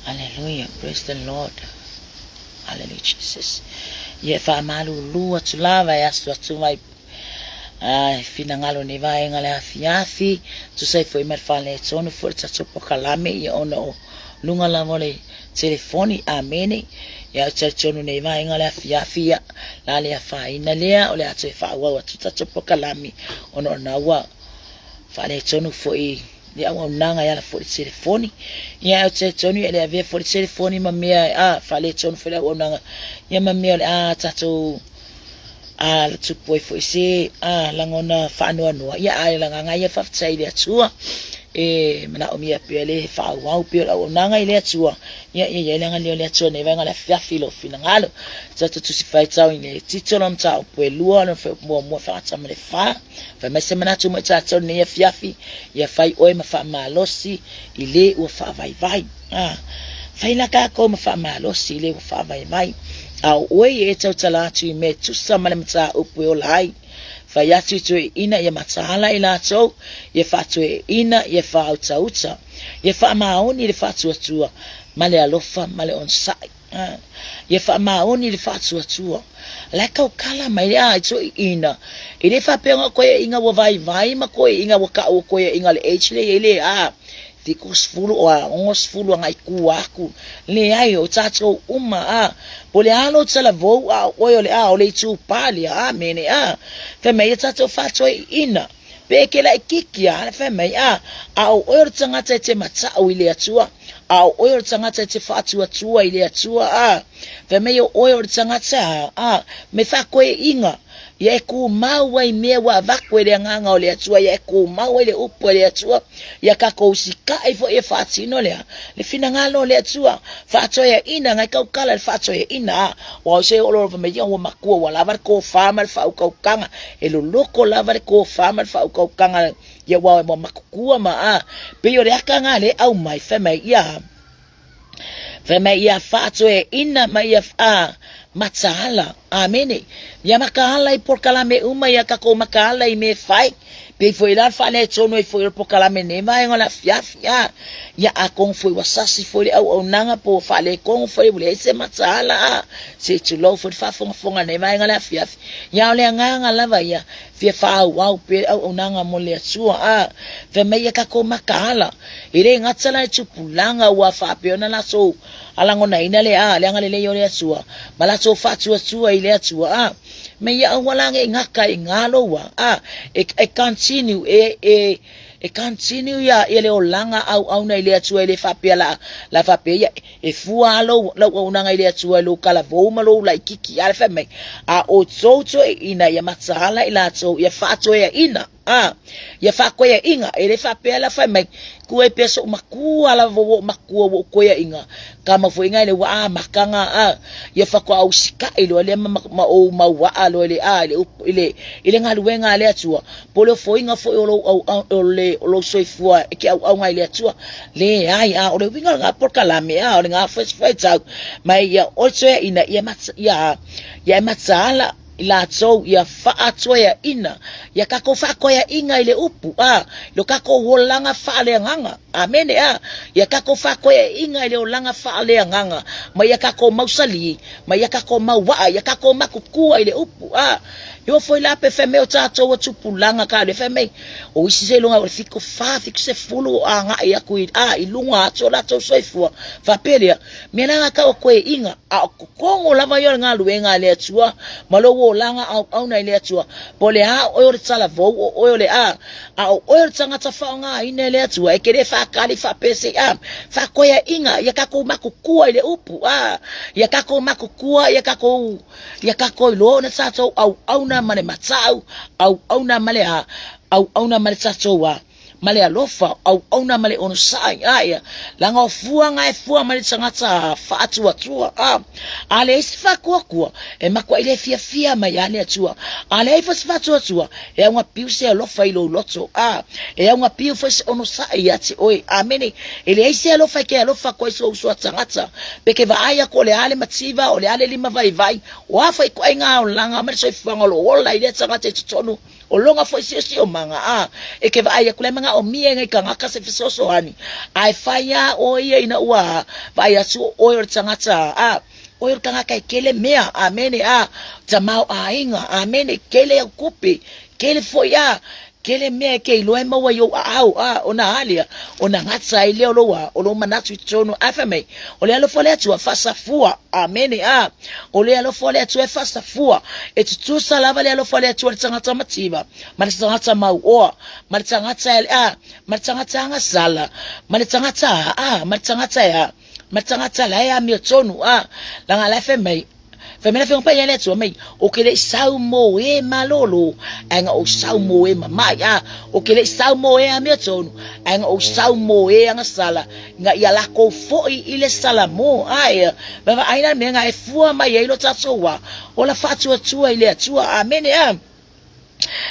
Hallelujah, praise the Lord. Hallelujah, Jesus. Ia e faamalulu atu lava e aso atu mai ai finagalo nei vaega le afiafi, tusa ai foi ma le faaletonu foi le tatou pokalame ia ona o luga lava o le telefoni. Amene. Ia ou te talitonu nei vaega le afiafi ia la le afaina lea o le a toe faaauau atu tatou pokalame ona o lena ua faaletonu foi le auaunaga e ala foi i le telefoni. Ia ou te talitonu e le avea foi le telefoni ma mea a faaletonu foi le auaunaga ia ma mea o le a tatou a tupu ai foi se a lagona faanoanoa. Ia ae o le agaga ia faafetai i le Atua e manaomia pea le faaauau pea o le auaunaga i le Atua. Ia ia i ai le agalelei o le Atua nei vaega o le afiafi i lou finagalo. Tatou tusi faitau i le titolo o mataupu e lua, lona fuaiupu muamua faata ma le fa. Fai mai se manatu mo i tatou lenei afiafi, ia fai oe ma faamalosi i le ua faavaivai. Ah, fai la kākou ma faamalosi i le ua faavaivai. A o oe e tautala atu i mea e tusa ma le mataupu e ola ai. Fai atu i toeaiina ia mataala i latou, ia faatoeaiina, ia faautauta, ia faamaoni le faatuatua ma le alofa ma le onosai. Ia faamaoni le faatuatua. La e tautala mai le a i toeaiina. E le faapea na o toeaiina ua vaivai ma toeaiina ua tau o toeaiina le age lea e i ai le a 70 o a 60 agai i tua atu. Leai, o tatou uma a. Po o le a lou talavou a o oe o le a o le itupa lea. Amene a. Fai mai ia tatou faatoeaiina. Pe e ke laititi a, fai mai a, a o oe o le tagata e te matau i le Atua, a o oe o le tagata e te faatuatua i le Atua, a, fai mai o oe o le tagata a, a, me faakoeina, ia e tumau ai mea ua avatu e le Agaga o le Atua, ia e tumau ai le upu a le Atua, ia tatou usitai foi e faatino lea, le finagalo o le Atua, faatoeaina, ngai tautala i le faatoeaina, a, ua se olo lava mai ia ua matua ua lava le tofa ma le faautautaga, e loloko lava le tofa ma le faautautaga ia ua ua matutua ma a, pei o le aka lena lea e aumai, fai mai ia, fai mai ia faatoeaina ma ia a, mataala, amene, ia mataala i polokalame uma ia tatou mataala i mea e fai, Pei foi la le faaletonu ai foi o le polokalame nei vaega o le afiafi, a. Ia atonu foi ua sasi foi le auaunaga po ua faaletonu foi ua leai se mataala, a. Se i tulou foi le faafogafoga nei vaega o le afiafi. Ia a o le agaga lava ia, fia faaauau pea le auaunaga mo le Atua, a. Fai mai ia tatou mataala, e le gata la i tupulaga ua faapea ona latou lagonaina le, a, le agalelei o le Atua, ma latou faatuatua i le Atua, a. Me ia aua la nei gata i ngā loua, a, e, e continue, e, e, e continue ia, ia le olaga auauna i le Atua e le faapea la, la faapea ia, e fua a lou, lau auaunaga i le Atua i lou talavou ma lou laititi, a le fai mai, a outou toeaiina ia mataala i latou, ia faatoeaina. A, ia faatoeaina, e le faapea la fai mai, tu ai pea soʻu matua lava ua ou matua ua ou toeaina, kama foi ngai le ua amata na a, ia faatoa ou sikaʻi loa lea ma, ma ou mauaa loa i le a, i le, i le, i le galuega a le Atua, po o le ofoina foi o lou au, o le, o lou soifua e ke auauna i le Atua. Leai, a o le uiga o lena polokalame, a o lena faitau, mai ia oe toeaina, ia, ia, ia e mataala, i latou ia faatoeaina, ia tatou faatoeaina i le upu, a, i lo tatou olaga faaleagaga. Amene, a. Ia tatou faatoeaina i le olaga faaleagaga, ma ia tatou mausali, ma ia tatou mauaa, ia tatou matutua i le upu, a. E oo foi la pe fai mai o tatou ua tupulaga ka le fai mai, o isi seiloga o le 74, 70 o agai atu i, a, i luga atu o latou soifua, faapea lea, mea la tau o toeaiina, a o totonu lava ia o le galuega a le Atua ma lou olaga auauna i le Atua, po o le a oe o le talavou, o oe o le a, a o oe o le tagata faaaogaina e le Atua, e te le faatali faapea se i a, faatoeaiina, ia tatou matutua i le upu, a, ia tatou matutua, ia tatou, ia tatou iloa ona tatou auauna ma le matau, auauna ma le a, auauna ma le tatou a, ma le alofa, auauna ma le onosai, a ia, leaga o fua na e fua mai le tagata faatuatua, a, a leai se faatuatua, e matuai le fiafia mai a le Atua, a leai foi se faatuatua, e augapiu se alofa i lou loto, a, e augapiu foi se onosai ia te oe, amene, e leai se alofa e ke alofa atu ai sou uso a tagata, pe ke vaai aku o le a le mativa, o le a le limavaivai, o a foi ituaiga olaga ma le soifuaga o lo o ola i lea tagata i totonu. O loga foi siosiomaga, a, e ke vaai aku la e manaomia e nai tagata se fesoasoani, ae fai lava oe ia ina ua vaai atu o oe o le tagata, a, oe o le tagata e kele mea, amene, a, tamaoaiga, amene, kele au tupe, kele foi, a, kele mea e ke iloa e maua i ou aao, a, ona a lea, ona gata ai lea o lou, a, o lou manatu i totonu, ae fai mai, o le alofa o le Atua faasafua, amene, a, o le alofa o le Atua e faasafua, e tutusa lava le alofa o le Atua i le tagata mativa, ma le tagata mauoa, ma le tagata e, a, ma le tagata agasala, ma le tagata, a, ma le tagata e, a, ma le tagata la e amiotonu, a, leaga la e fai mai, Fai mai le Afioga Paia a le Atua mai, O ke leʻi sau mo e malōlō, ae ga ou sau mo e mamaʻi, a o ke leʻi sau mo e amiotonu, ae ga ou sau mo e agasala, ina ia lākou foʻi i le salamo. Ae, vaavaai la le mea ga e fua mai ai lo tatou wā, ola faatuatua i le Atua. Amene. A.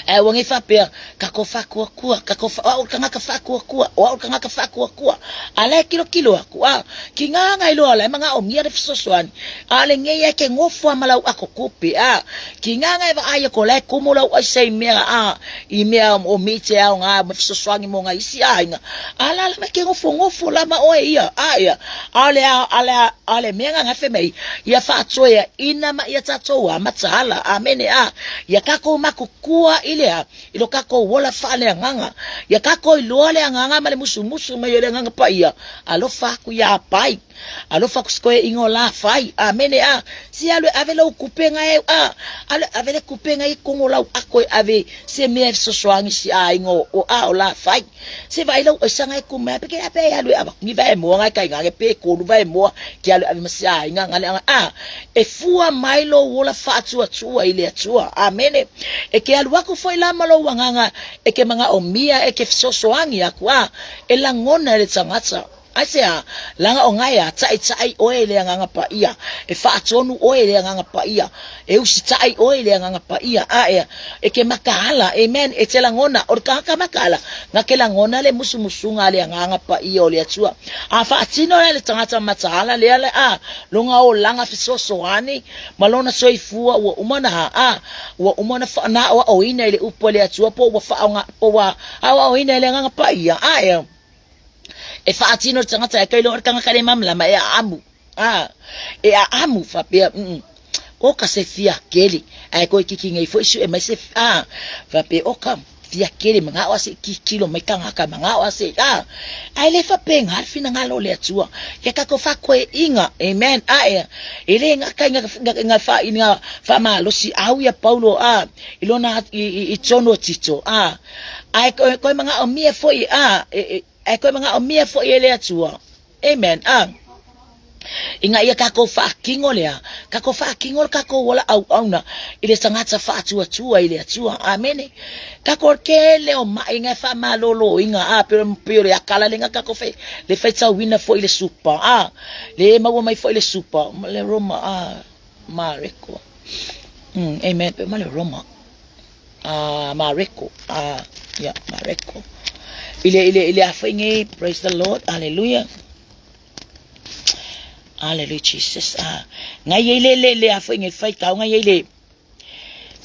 Ae ua nei faapea, Kako whaakuakua, kako wha, o au le tagata whaakuakua, o au le tagata whaakuakua. A la e kilokilo aku, a, ki ngā ngai loa la e manaomia le fesoasoani, a le nei e ke ngofo a ma lau ako kupe, a, ki ngā ngai vaai ako la e kumu lau aisa i mea, a, i mea o mite ao ngā me fesoasoani mo ngā isi aiga, a la la mai ke ngofo ngofo la ma oe ia, a ia, a le a, a le a, a le mea ngā ngai whai mai, ia whaatoea ina ma ia tatou a mataala, amene, a, Ia kākou makukua i le a, i lo kākou ola faaleagaga. Ia kākou iloa le agaga ma le musumusu mai o le Agaga Paia. Alofa aku iā Pai. Alofa aku sikoeʻiga o lā fai. Amene a. Se alu e ave lou kupenga e a. Alu e ave le kupenga i kogo lau ako e ave se mea e fesoasoani si aiga o, o a o lā fai. Se vaai lau oisaga e kumu pe ke ape e alu e ava ni vae moa ngai kai ngai pe kolu vae moa ke alu ave ma se aiga ngai le a e fua mai lou ola faatuatua i le Atua. Amene. E ke alu aku foi la ma lou agaga e ke manaomia e ke fesoasoani aku a e lagona e le tagata. Aisea, leaga o ngae a taʻitaʻi ʻoe i le Agaga Paia, e faatonu ʻoe i le Agaga Paia, e usitaʻi ʻoe i le Agaga Paia, a e, e ke makaala, amen, e te lagona, o le kanaka makaala, na ke lagona le musumusuga a le Agaga Paia o le Atua. A faatino la le tagata mataala lea le a, lona olaga fesoasoani, ma lona soifua ua uma ona a, ua uma ona faanaaoaoina i le upu a le Atua po ua faaoga, po ua aoaoina e le Agaga Paia, a e, E faatino le tagata e kailoa le tagata le malamalama e aamu. A, e aamu faapea, mm, o ka se fia kele. Ae koe kiki nei foi sue mai se, a, faapea, o ka fia kele, mangao a se kikilo mai tagata, mangao a se, a, ae le faapena le finagalo o le Atua. Ia tatou faakoeina, amen, a e, e le gata i nga, fa, i nga faamalosi au ia Paulo, a, i lona, i, i, i tonu o Tito, a, Ae koe, koe manaomia foi, a, e, e, ae koe manaomia foi e le Atua. Amen. A, ina ia kākou faakino lea, kākou faakino le kākou ola auauna i le tagata faatuatua i le Atua. Amene. Kākou kele o mai ngai whaamaloloinga, a, pei pei o le akala le nga kākou whai, le whaitauina foi le supa, a, le maua mai foi le supa, ma le Roma, a, Mareko. Amen. Pe ma le Roma. Ah, Mareko. Ah, yeah, Mareko. I le, i le, i le a nei, praise the Lord, hallelujah. Hallelujah, Jesus. Ah, ngai ei le, le, le a nei, whai tau, ngai ei le,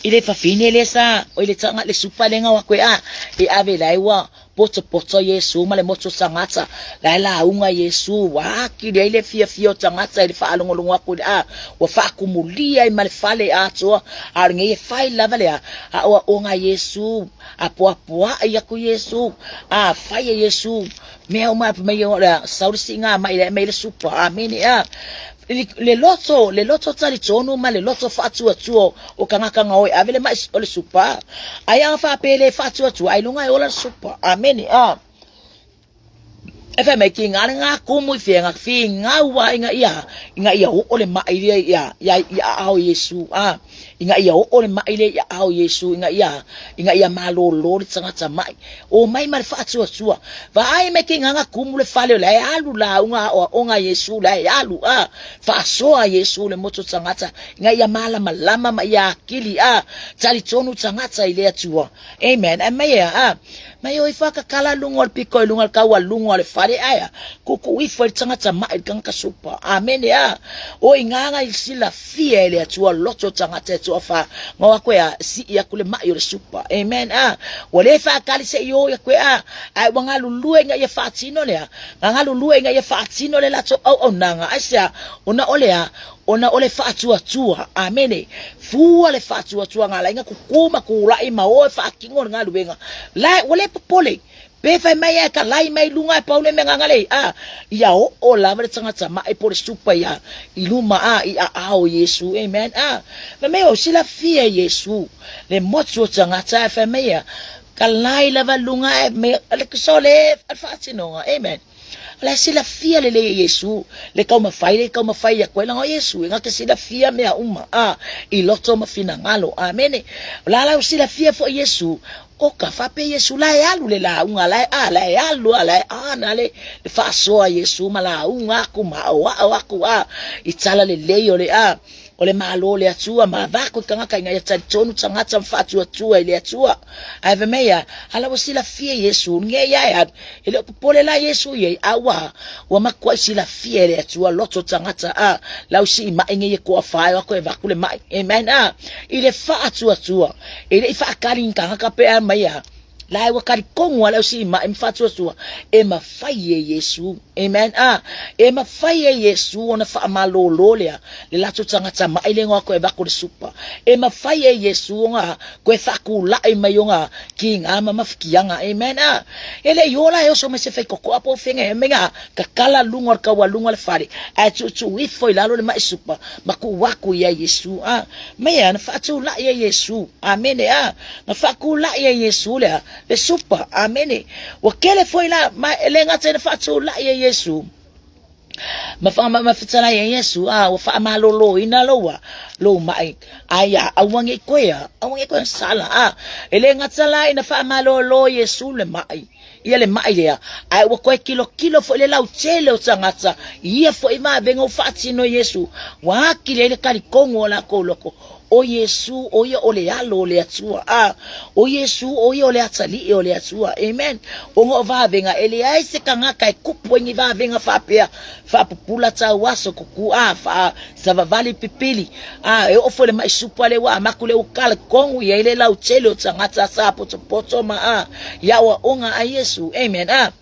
i le whawhine le sa, o i le tanga, le supa le ngau koe, ah, e ave lai ua, potopoto Iesu ma le motu tagata, la e lauga Iesu, ua akili ai le fiafia o tagata i le faalogologo aku i le a, ua faakumulia ai ma le fale atoa, a o lenei e fai lava le a, aoaoga a Iesu, apoapoai aku Iesu, a fai e Iesu, mea uma mai o le sau le siiga mai le mai le supa, amene a. Le loto, le loto talitonu ma le loto faatuatua o tagata na o e ave le mai o le supa. Ai a faapea le faatuatua, ai luga e ola le supa. Amene a. E fai mai ki ngā ngā kumu i whia ngā whia ngā ua i ngā ia i ngā ia o le mai le ia ia ia ao Iesu a i ngā ia o le mai le ia ao Iesu i ngā ia i ngā ia malōlō le tagata mai o mai ma le faatuatua vaai mai ki ngā ngā kumu le fale o le alu la unga o o ngā Iesu la e alu a faasoa Iesu le motu tagata ina ia malamalama ma ia akili a talitonu tagata i le Atua. Amen. Ae mai ea a. Mai o ifo a kakala luga o le piko i luga o le kaualuga o le fale ae a tuutuu ifo ai le tagata ma'i i le tagata supa. Amene a. O i gaga i silafia e le Atua loto o tagata e toafa ga o aku e a sii aku le ma'i o le supa. Amen a. Ua le faakali se i o i aku e a. Ae ua galulue ina ia faatino lea. Ga galulue ina ia faatino le latou auaunaga. Aisea? Ona o le a? Ona o le faatuatua. Amene. Fua le faatuatua ga ala ai ga kuku ma kula'i ma o e faatino le galuega. La ua le popole. Pe fai mai ae kalai mai luga e pau le mea gaga le a ia oo lava le tagata ma'i po o le supa ia i luma a i aao o Iesu. Amen. A fai mai o silafia e Iesu le motu o tagata ae fai mai ia kalai lava luga ae me le sole le faatinoga. Amen. O la e silafia lelei e Iesu le taumafai le taumafai atu ai leaga o Iesu e na te silafia mea uma a i loto ma finagalo. Amene. O la la silafia foi Iesu o ka faapea Iesu la e alu le lauga la e a la e alu a la e ana le le faasoa Iesu ma lauga aku ma aoao aku a i tala lelei o le a o le Malo o le Atua ma avatu i tagata ina ia talitonu tagata ma faatuatua i le Atua. Ae fai mai ia, ala ua silafia Iesu, nei ia e alu, e le o popole la Iesu i ai, a ua, ua matuai silafia e le Atua loto tagata, a, lau sii mai nei e toafa e o atu e avatu le mai. Amen, a, i le faatuatua, e le i faakali ni tagata pe a mai ia, La e ua talitonu a le au sii mai ma faatuatua, e mafai e Iesu. Amen. A, e mafai e Iesu ona faamalōlō lea, le latou tagata ma'i le igoa koe avatu le supa. E mafai e Iesu ona koe faatula'i mai ona kiga ma mafutiaga. Amen. A, e le i ola e oso mai se faitotoa po o fea e mea kakala luga o le kaualuga o le fale, ae tuutuu ifo i lalo le ma'i supa ma tuu atu ia Iesu. A, mea na faatula'i e Iesu. Amene. A, na faatula'i e Iesu lea le supa. Amene. Ua kele foi la, ma e le gata ina faatula'i e Iesu, ma ma fetalai e Iesu, a ua faamalōlōina loua lou ma'i, ae ia aua nei koe a, aua nei koe sala, a e le gata la ina faamalōlō Iesu le ma'i, ia le ma'i lea, ae ua koe kilokilo foi le lautele o tagata, i ia foi vavega ua faatino e Iesu, ua atili ai le talitonu o lakou loko, O Iesu, o ia o le alo o le Atua. A, o Iesu, o ia o le atalii o le Atua. Amen. Ona o vavega, e leai se tagata e kupu ai ni vavega faapea, faapupula tauaso, kuku, a, faa, savavali pipili. A, e oo foi le mai supa le ua amaku le ukala kongu i ai le lautele o tagata sa potopoto ma a, ia aoaoga a Iesu. Amen. A,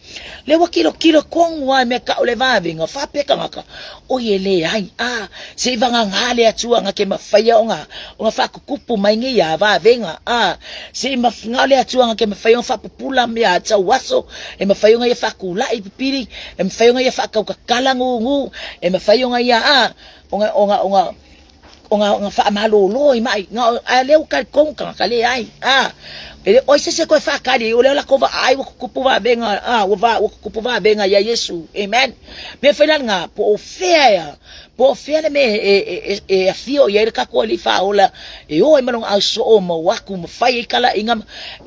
Le ua kilokilo kongu a mea kau le vavega, faapea tagata, oi e leai, a, se i vagagā le Atua nga ke mawhaia o nga, o nga whaakukupu mai ngi a vavega, a, se i mawhinga o le Atua nga ke mawhaia o whaapupula mea tauaso, e mawhaia o nga ia whaakulai pipiri, e mawhaia o nga ia whaakaukakala ngungu, e mawhaia o nga ia, a, o nga, o nga, o nga, o nga, o nga whaamalōlō i mai, nga, a leo kai kongu tagata leai, a, e le oi se se koe whaakari, o leo la kova ai ua kukupu vavenga, a, ua va, ua kukupu vavenga ia Iesu, amen. Me whai la nga, po o fea ea, po o fea le me e, e, e, e awhio i ai le kakoa li whaola, e oe malonga au soo ma waku, ma whai e kala inga,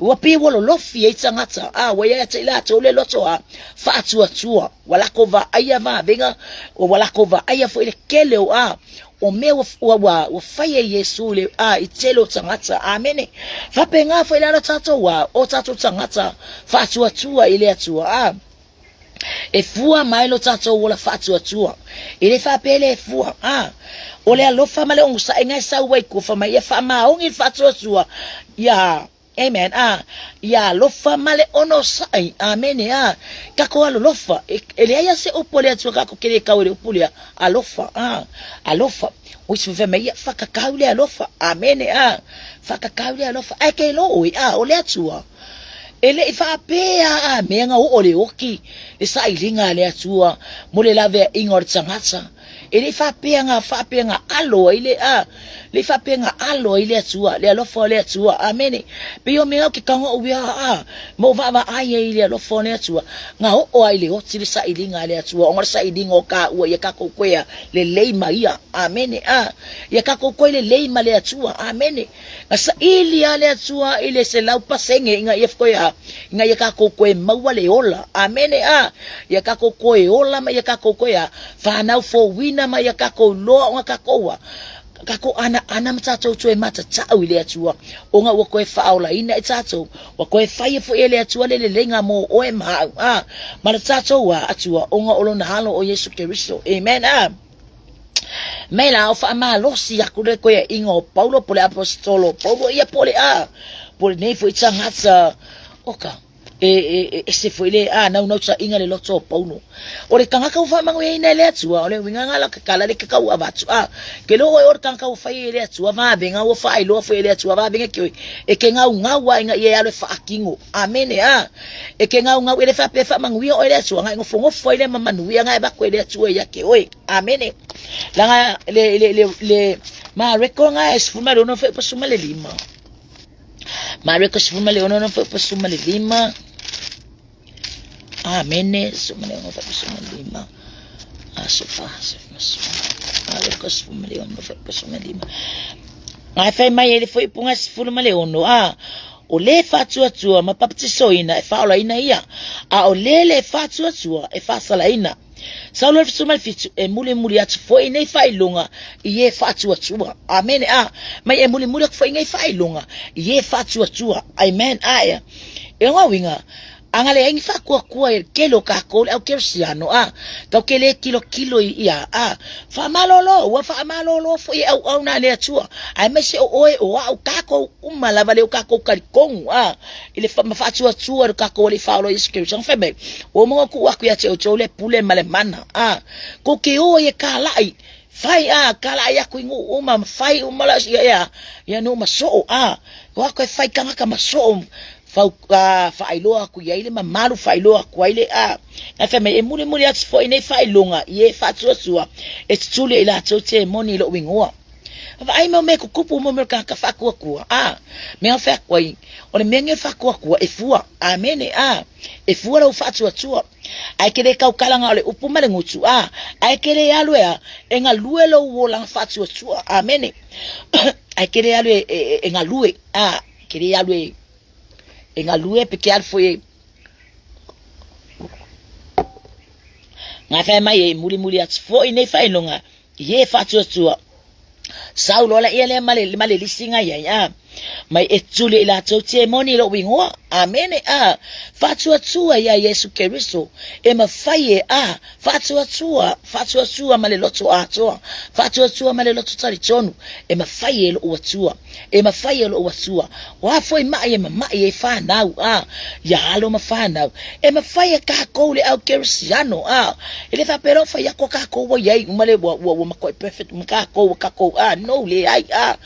ua pi ua lolofi e tagata, a, ua ia te ila tau le loto a, whaatuatua, ua lako vaaia vavenga, ua lako vaaia foi le kele o a, o mea ua, ua, ua, ua fai e Iesu le, a, i tele o tagata. Amene. Faapena foi le ala tatou a, o tatou tagata faatuatua i le Atua. A, e fua mai lo tatou ola faatuatua. E le faapea le fua. A, o le alofa ma le onosaiga e sau ai kua fai mai ia faamaoni le faatuatua ia Amen. A, ia alofa ma le onosai. Amene. A, kako alolofa. E, e leai a se upu a le Atua kako ke le kau e le upu lea. Alofa. A, alofa. O isi fai mai ia, whakakau le alofa. Amene. A, whakakau le alofa. Ae ke lo oe, a, o le Atua. E le i whaapea a mea nga oo le oki, le sailiga a le Atua, mo le laveaiga o le tagata. E le i faapea nga faapea nga alo ai le a le i faapea nga alo ai le Atua, le alofa o le Atua. Amene. Pei o mea o ke kaunga o uia a ma o vaavaai ai i le alofa o le Atua, nga oo ai le oti le sailiga a le Atua, ona le sailiga o ka ua ia kakou koe a lelei ma ia. Amene. A ia kakou koe lelei ma le Atua. Amene. Na saili a le Atua i le 100% ina ia koe a, ina ia kakou koe maua le ola. Amene a. Ia kakou koe ola ma ia kakou koe a, whanau fouina ma ia kakou loa o nga kakou a. Kako ana ana ma tatou toe matatau i le Atua, ona ua koe faaolaina e tatou, ua koe faia foi e le Atua le leleiga mo oe ma au, a, ma le tatou a Atua, ona o lona alo o Iesu Keriso. Amen, a. Mai la o faamalosi aku le koeaiga o Paulo po le aposetolo o Paulo ia po le a, po lenei foi tagata, oka, e, e, e ese foi le a naunautaiga le loto o Paulo. O le tagata ua faamanuiaina e le Atua, o le uiga nga la kala le kekau avatu a. Ke lo oe o le tagata ua fai e le Atua vavenga ua faailoa foi e le Atua vavenga ke oe. E ke ngau ngau a inga ia e alo e faakino. Amene a. E ke ngau ngau e le faapea faamanuia oe le Atua nga e nofonofo ai le ma manuia nga e avatu e le Atua ia ke oe. Amene. Langa le le le le Mareko nga e 16 foi pa 15. Mareko 16 foi pa 15. Amene 16 foi pa 15. Aso fa, Mareko 16 foi pa 15. Ngai fai mai ele foi punga 16 a o le faatuatua ma papatisoina e faaolaina ia, a o le le faatuatua e faasalaina. Saulo le 17 e mulimuli atu foi nei faailoga i e faatuatua. Amene. A mai e mulimuli atu foi nei faailoga i e faatuatua. Amen. A ea. E ona uiga, a na leai ni faatuatua e tele o kākou le au kerisiano, a, tau ke le kilokilo i ia, a, faamalolo, ua faamalolo foi e auauna a le Atua, aemaise o oe, o au, kākou uma lava le o kākou talitonu, a, i le ma faatuatua i lo kākou Alii Faaola Iesu Keriso. Fai mai, ua uma ona tuu atu ia te outou le pule ma le mana, a, kou te o ai e kālaʻi, fai, a, kālaʻi aku i nuu uma, ma fai uma la, ia, ia, ia nuu ma soo, a, o aku e fai tagata ma soo, fau, a, faailoa aku i ai le mamalu, faailoa aku ai le, a, Ngai fai mai, e mulimuli atu foi nei faailoga i e faatuatua, e tutuli ai latou te moni i lou ingoa. Vaai mau mea kukupu mo mea ka whaakuakua. A, mea whea koe, o le mea nge whaakuakua e fua. Amene, a, e fua lau whaatuatua. Ai ke le kaukalanga o le upu ma le ngutu, a, ai ke le alu e a, e ngalue lou olanga whaatuatua. Amene. Ai ke le alu e, e, e, e ngalue, a, ke le alu e, e ngalue pe ke alu foi e, Ngā whai mai e mulimuli atu foi nei whailonga i e whaatuatua. Saulo ala ia lea ma le, ma le lisi ngai ai, a. Mai e tuli i latou te moni lou ingoa. Amene, a. Faatuatua ia Iesu Keriso, e mawhai e, a. Faatuatua, faatuatua ma le loto atoa. Faatuatua ma le loto talitonu, e mawhai e lou Atua. E mawhai e lou Atua. O a foi mai e mama'i e whanau, a. Ia alo ma whanau. E mawhai e kākou le au Kerisiano, a. E le whapera o whai ako kākou wa iai, uma le ua, ua, ua makoe perfect uma kākou, ua kākou, a, no, le ai, a.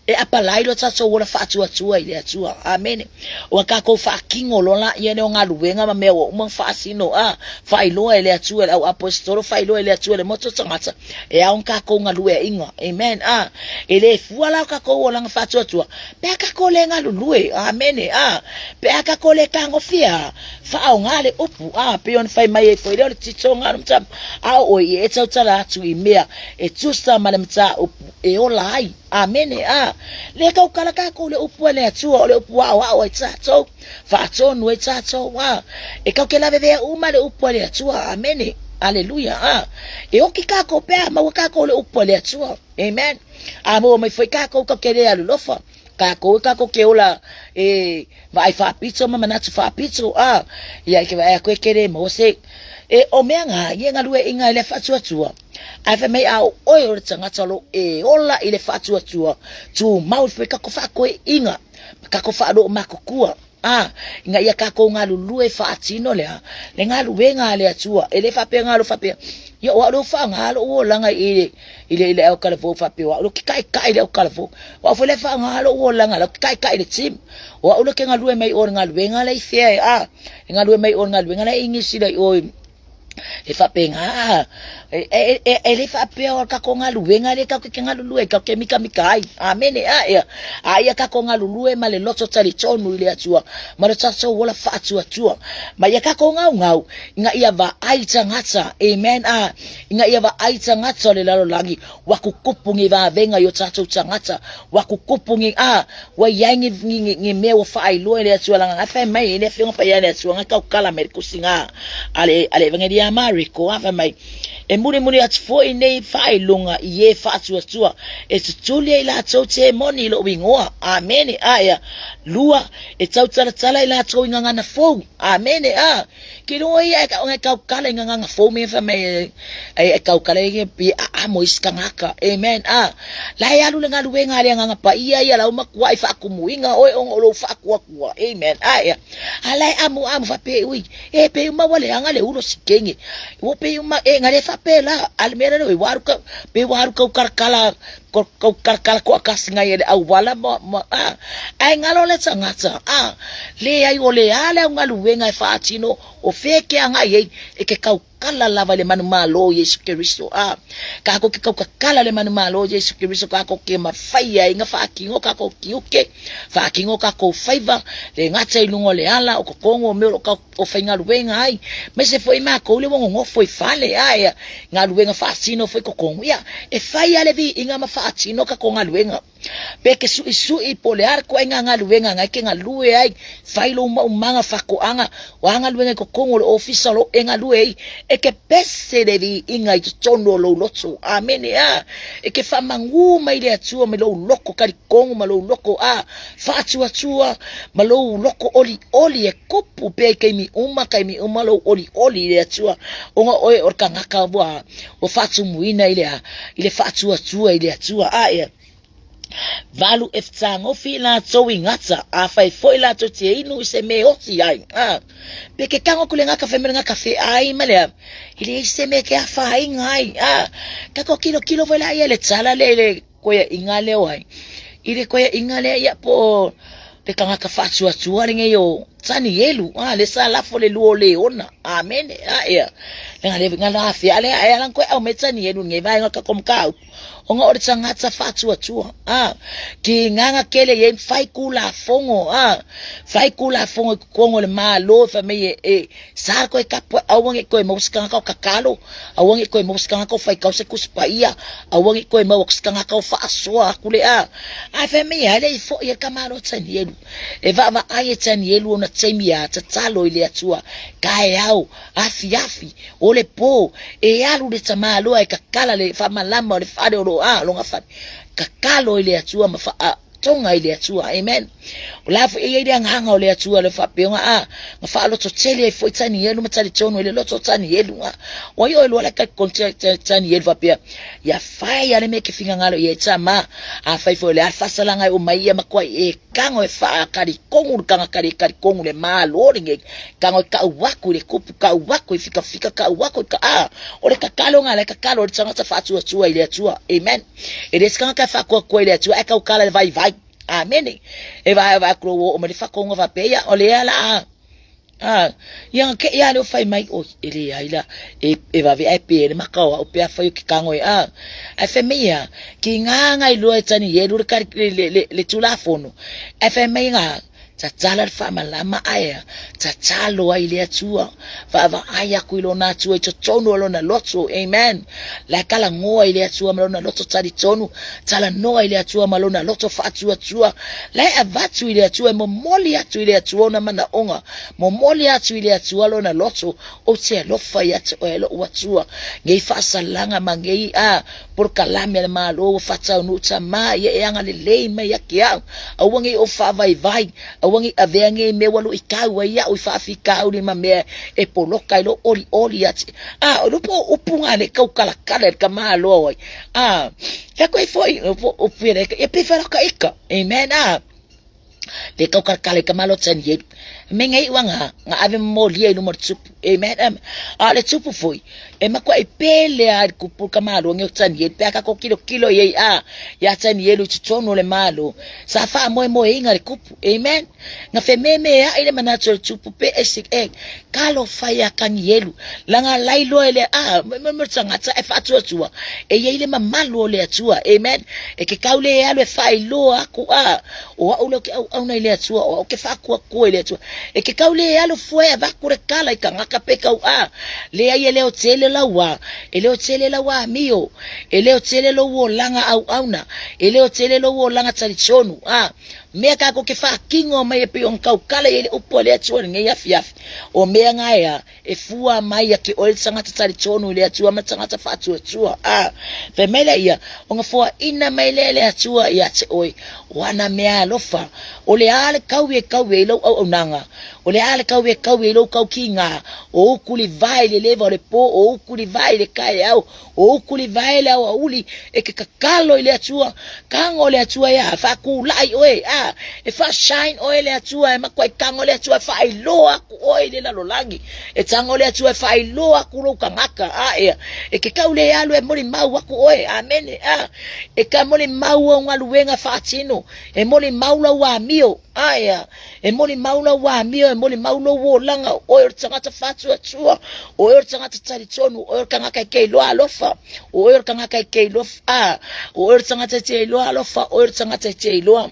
E apalai lo tātou ola whaatuatua i le Atua. Amene. O a kākou whaakingo lola ia ne o ngā luenga ma mea ua uma whaasino, a. Whailoa e le Atua le au apostolo, whailoa e le Atua le moto tangata. E ao kākou ngā lue inga. Amen. A. E le fua la kākou olanga whaatuatua. Pe a kākou le ngā lulue. Amene. A. Pe a kākou le kāngofia. Whaaonga le upu. A. Pe ona whai mai e foi leo le tito ngā mata. A o i e tautala atu i mea. E tusa ma le mata upu. E ola ai. Amene. A. Le kaukala kākou le upu a le Atua. O le upu ao ao ai tātou. Whaatonu ai tātou. A. E kau ke lawe vea uma le upu a le Atua. Amene. Aleluia. A. E oki kākou pea maua kākou le upu a le Atua. Amen. A maua mai foi kākou ka ke le alulofa. Kākou e kākou ke ola e vaai whaapito ma manatu whaapito. A. Ia i ke vaai aku e ke le maua se. E o mea ngā, ia ngā lue inga i le whaatuatua. Ai whai mai a o oe o le tangata lo e ola i le whaatuatua. Tū mau i kako whaakoe inga. Kako whaaro o makukua. A, ina ia kākou galulue faatino lea, le galuega a le Atua, e le faapea galo faapea, ia o au lea ua faaaoga lou olaga i le, i le, i le aukalafou faapea, o au lea ou te taʻitaʻi i le aukalafou, o au foi lea e faaaoga lou olaga, lea ou te taʻitaʻi i le team, o au lea ou te galue mai i o i le galuega la i fea e, a, e galue mai i o i le galuega la i Inisila i o i, E faapena, e, e, e, e le faapea o kako galuega le kako ke galulue kako ke mikamika ai. Amene a ia. A ia kako galulue ma le loto talitonu i le Atua, ma le tatou ola faatuatua. Ma ia kako ngaungau, ina ia vaai tagata, amen a, ina ia vaai tagata o le lalolagi, ua kukupu ni vavenga i o tatou tagata, ua kukupu ni a, ua iai ni, ni, ni, ni mea ua faailoa i le Atua langa ngai fai mai e le afioga paia le Atua ngai kaukala mai le kusi ngā a le, a le Evangelia a Mariko a fai mai. E mulimuli atu foi nei faailoga i e faatuatua e tutuli ai latou te moni i lou igoa. Amene. Aea. Lua, e tautalatala i latou i gagana fou. Amene. A. Ke loa ia e ka kaukala i gagana fou me fa me e kaukala i e a mo isi kangaka. Amen. A. La e alu le galuega a le agaga paia ia lau makua i faakumuiga oe ona o lou faakuakua. Amen. Aea. A la e amu amu faapea ui e pe uma ua leaga le ulo sikenge. Ua pe uma e ngale faapea a le mea le ua alu ka pe ua alu kau kalakala kau kalakala ko akasi ngai le auala ma ma a ai ngalo le tangata a le ai o le a le au galuega e faatino o fea ke agai ai e ke kau kala lava i le manumalo o Iesu Keriso. A, kākou ke kaukakala le manumalo o Iesu Keriso, kākou ke mawhai ai nga whaakingo kākou kiuke, whaakingo kākou whaiva, le gata i lunga o le ala, o kokongo o mea o lo o o whaingaluenga ai, me se foi mākou le wongo ngofo i fale, a ea, ngaluenga whaatino foi kokongo, ia, e whai ale vi inga ma whaatino ka ko ngaluenga. Pe ke suʻisuʻi po o le a le koaiga galuega ngai ke galue ai, fai lou maumaga fakoaga, o a galuega i totonu o le ofisa o lo o e galue ai, e ke pese le viiga i totonu o lou loto. Amene. A E ke faamagū mai le Atua mai lou loko talikogu ma lou loko a faatuatua ma lou loko olioli e kupu pea i taimi uma, taimi uma lou olioli i le Atua, ona oe o le kanaka ua ua faatumuina i le a, i le faatuatua i le Atua. A ia, valu e fetagofi i latou i gata, afai foi latou te inu i se mea e oti ai. A, pe ke kago aku le gaka fai mai le gaka feai ma le a, i leai se mea ke afaina ai. A, kako kilokilo foi la ia le tala le le koeaiga lea o ai. I le koeaiga lea ia po o le tagata faatuatua lenei o Tanielu, a le sa lafo le lua o Leona. Amene. A ia. Nga le nga la afia le ai ala koe au me Tanielu nge vaenga ka kom kau. Ona o le tagata faatuatua. A ki nganga kele ye fai kula fongo. A fai kula fongo i kongo le malo fa me e, e sa koe kapo aua nge koe mau se kangaka o kakalo, aua nge koe mau se kangaka o fai kau se kusi paia, aua nge koe mau se kangaka o faasoa aku le a. Ae fai mai ai le i foi e ka malo Tanielu. E vaavaai e Tanielu ona taimi a tatalo i le Atua, kaeao, afiafi, o le po, e alu le tamaloa e kakala le faamalama o le fale o lo a lona fale. Kakalo i le Atua ma faa tonga i le Atua. Amen. O la foi e iai le agaga o le Atua le faapeoga a na faaloto tele ai foi Tanielu ma talitonu i le loto o Tanielu a. O ai oe lua la ka konti Tanielu faapea ia fai a le mea ke fingangalo ia e tama a fai foi le a fasalanga e o mai ia makuai e kago e faa kalikongu le kanga kali kalikongu le malo le nge kago e kau aku i le kupu kau aku i fikafika kau aku i ka a o le kakalo nga le kakalo o le tangata faatuatua i le Atua. Amen. E le se kangaka e faakuakua i le Atua ae kaukala i le vaivai. Amene. E vae vae aku lou oo mai le fakoga faapea, ia, o lea la a. A, ia nga ke ia leo fai mai, oi, e le ai la, e, e vave ae pe le maka o au pe a fai o ke kango e a. Ae fai mai ia, ki ngā ngai lua e tani e le, le, le, le, le tulafono. Ae fai mai ngā, Tatala le faamalama ae tatalo ai i le Atua, vaavaai aku i lona Atua i totonu o lona loto, amen. La e talanoa i le Atua ma lona loto talitonu, talanoa i le Atua ma lona loto faatuatua, la e avatu i le Atua, e momoli atu i le Atua ona manaoga, momoli atu i le Atua lona loto, ou te alofa ia te oe lou Atua, nei faasalaga ma nei a polokalame a le Malo ua faataunuu tama ia e agalelei mai ia te au. Aua nei ou faavaivai, aua nei avea nei mea ua luitau ai iaʻu i faafitauli ma mea e poloka ai lou olioli ia te. A, o lupo o upu nga le kaukalakala i le tamāloa o ai. A, fea koe foi, upu ia le, ia pei wharaka ika. Amen, a. Le kaukalakala i ka malo tani e. Me ngai ua nga, nga ave molia i luma o le tupu. Amen, amen. A o le tupu foi, e makuaʻi pele a i le kupu ka malo nge o Tanielu, pe a kako kilokilo i ai a, iā Tanielu i totonu o le malo, sa faamoemoeina le kupu. Amen. Na fememeaʻi le manatu o le tupu pe ese e, talofa iā Tanielu, laga lailoa e le a, me me le tagata e faatuatua, e i ai le mamalu o le Atua. Amen. E ke kau le alu e faailoa aku a, o au lea ou te auauna i le Atua, o au ke faakuakua i le Atua. E ke kau le alu fua e avatu le kala i kangaka pe kau a. Leai e leo tele lau a, e leo tele lau amio, e leo tele lou olaga auauna, e leo tele lou olaga talitonu a. Mea kākou ke faakino mai e pei ona kaukala i ai le upu a le Atua i lenei afiafi, o mea gaea e fua mai ia te oe le tagata talitonu i le Atua ma le tagata faatuatua. A, fai mai lea ia, ona foaina mai lea e le Atua ia te oe, o ana mea alofa, o le a le kaui e kaui ai lou auaunaga, o le a le kaui e kaui ai lou kaukiga, o uku livae i le leva o le po, o uku livae i le kaeao, O uku livae le aoauli e ke kakalo i le Atua, kago le Atua e a faatulai oe, a e faa-shine oe le Atua, e matuai kago le Atua e faailoa aku oe i le lalolagi, e tago le Atua e faailoa aku lou tagata, a ea, e ke kau le alu e molimau aku oe, amene, a e ka molimau au galuega faatino, e molimau lau amio, a ea, E molimau lau amio, e molimau lou olaga, o oe o le tagata faatuatua, o oe o le tagata talitonu, o oe o le tagata e te iloa alofa, o oe o le tagata e te iloa, a, o oe o le tagata e te iloa alofa, o oe o le tagata e te iloa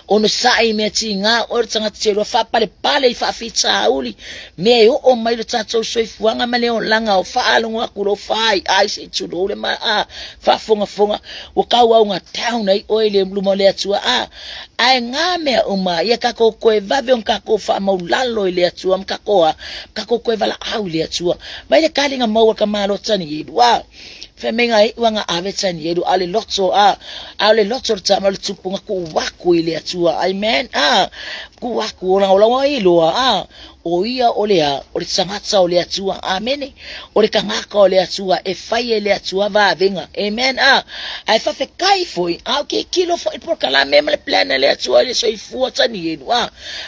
onosai i mea tiga, o oe o le tagata e te iloa faapalepale i faafitauli, mea e oo mai lo tatou soifuaga ma le olaga o faalogo atu lou faiai se i tulou le ma, a, faafogafoga, ua tauaoga down ai oe i le luma o le Atua, a, Ae ngā mea uma, ia kākou koe vave ona kākou faamaulalo i le Atua ma kākou a, kākou koe valaau i le Atua. Mai le kalinga maua ka malo Tanielu, a, fai mai ngā iua ngā ave Tanielu, a le loto, a, a le loto le tama le tupu nga kuu aku i le Atua. Amen, a, kuu aku o langa olawa i loa, a, O ia o le a, o le tagata o le Atua. Amene. O le tagata o le Atua e fai e le Atua vavega. Amen. A, ae faafetai foi, a o ke kilo foi polokalame ma le plan a le Atua i le soifua tanielu. A,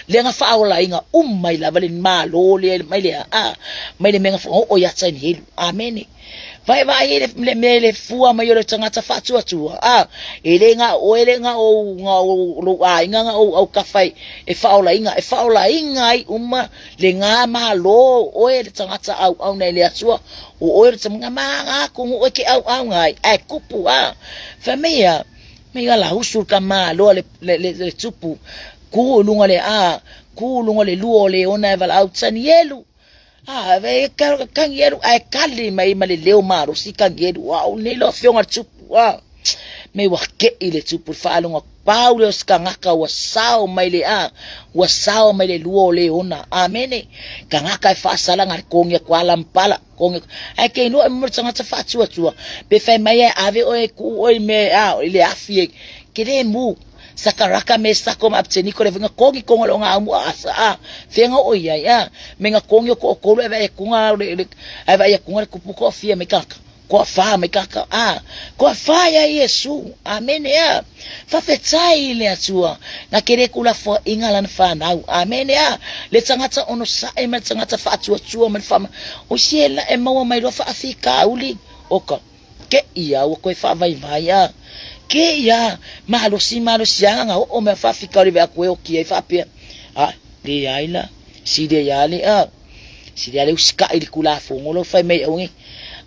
le na faaolaina uma mai lava le malo le mai le a, mai le mea na whaoo ia tanielu. Amene. Vaevae ai le mea i le fua mai o le tagata faatuatua, a, e le na o oe le na ou, na ou lou aiga na ou aukafa e faaolaina, e faaolaina ai uma le gā malo oe le tagata auauna i le Atua, o oe le tagata ma atunuu e te auauna ai, ae tupu, a, fai mai ia, mai ia la usu ka malo a le tupu, kū i luga le a, kū i luga le lua o leona e valaau, Tanielu, A, e kagi alu, ae kali mai ma le leo malosi kagi alu, a o nei lau afioga le tupu, a. Me ua ke'i le tupu le faalogo pau lea o se tagata ua sao mai le a, ua sao mai le lua o leona. Amene. Tagata e faasala na le kogi atu a lampala, kogi atu. Ae ke iloa e mo le tagata faatuatua, pe fai mai e ave oe e tuu oe i mea a, i le afi e, ke le mu. Sakaraka Mesako ma Abteniko le nga kongi kongo le nga amu a asa a fenga o ia ia me nga kongi o ko kolu e vai kunga le le e vai kunga le kupu ko fia me kaka ko fa me kaka a ko fa ia Yesu amen a fa fetai le atua na kere kula fo inga lan fa nau amen a le tangata ono sa e me tangata fa atua tua me fa o siela e maua mai lo fa afika uli oka Ke ia ua koe faavaivai a. Ke ia malosi malosi aga nga oo mea faafikauli vea koe oki ai faapea. A, leai la, sili ai a le a. Sili a le usikaʻi i le Tulafono lau fai mai aue.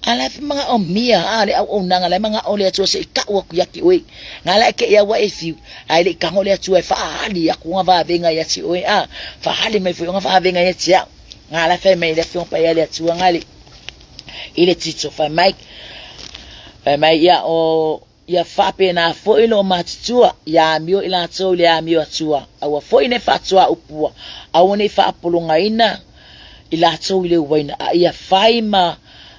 A la e manaʻomia a le auaunaga la e manaʻo le Atua se i kaʻu atu ia te oe. Nga la e ke ia ua e fiu, ae le i tago le Atua e faaali atu ona vavega ia te oe a. Faaali mai foi ona vavega ia te au. Nga la e fai mai le Afioga Paia le Atua nga le. I le tito fai mai, fai mai ia o ia faapena foi lo matutua ia amio i latou i le amio atua, aua foi ne faatuaupua, aua ne i faapologaina i latou i le uaina, a ia fai ma